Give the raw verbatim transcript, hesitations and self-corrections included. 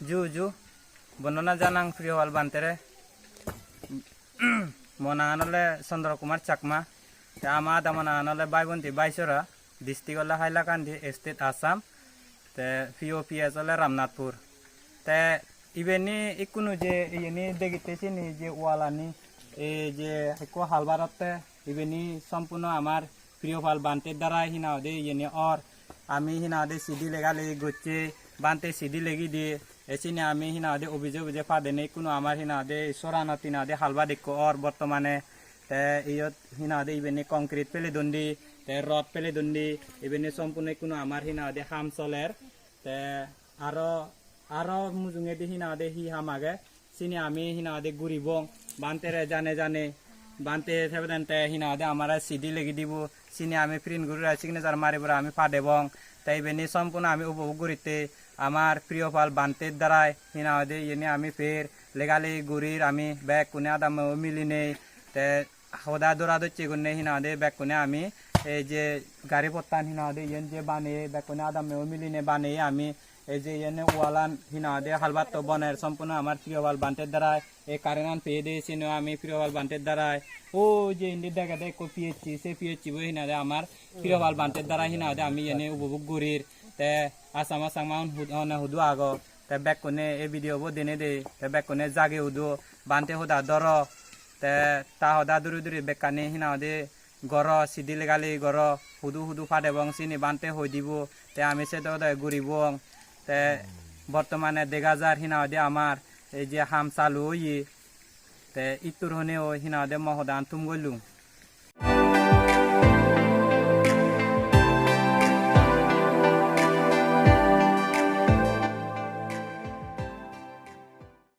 Ju ju, bondona janang Priyopal Bhantere. Mo nangan ole Chandra Kumar Chakma. Te ama adamo nangan ole Bhai Bonti Bhaisora, district ole Hailakandi, state Assam. Te P O P S ole Ramnathpur. Te ibeni ikkunu je iyeni degitte sini je wall ani, ei je ekko halbarotte, ibeni sompurno amar Priyopal Bhante darai hina hoide iyeni or. Ami hina hoide sidi lega legi gocche, Bhante sidi legi diye. E sini ami hina hoide obije obije padene ikkunu amar hina hoide soranot hina hoide halbat ekko or bortomane. Te iyot hina hoide ibeni concrete pele dondi, te rod pele dondi, ibeni sompurno ikkunu amar hina hoide ham soler. Te aro, aro mujungedi hina hoide hi ham age, sini ami hina hoide guribong. Bhantere jane jane, Bhante sebeden te hina hoide amare sidi legi dibo, sini ami print guri signature mari pore ami padebong. Te ibeni sompurno ami upobhog guritte amar Priyopal Bhanter darai hina hoide iyeni ami per lega legi gurir ami bekkune adamme milinei. Te hoda dora docche gunne hina hoide bekkune ami ei je gari pottan hina hoide iyen je baneye bekkune adamme o miline baneye ami ei je iyen wallan hina hoide halbatto boner sompurno amar Priyopal Bhanter darai. Ei current-an peyede siyeno ami Priyopal Bhanter darai. O je indi degede ekko P H C, se P H C bo hina hoide amar Priyopal Bhanter darai hina hoide ami iyeni upobhog gurir. Te Assam Assam ma un hud-, hone hudu ago. Te bekkune ei video bo denede, te bekkune jagi udo, Bhante hoda doro. Te ta hoda duri duri bekkani hina hoide goro, sidi lega legi goro, hudu hudu padebong sini Bhante hoi dibo, te ami sedokke guribong. Te bortomane dega jar hina hoide amar ei je ham salu oye, te ittur honeo hina hoide mo hodan thum gollung.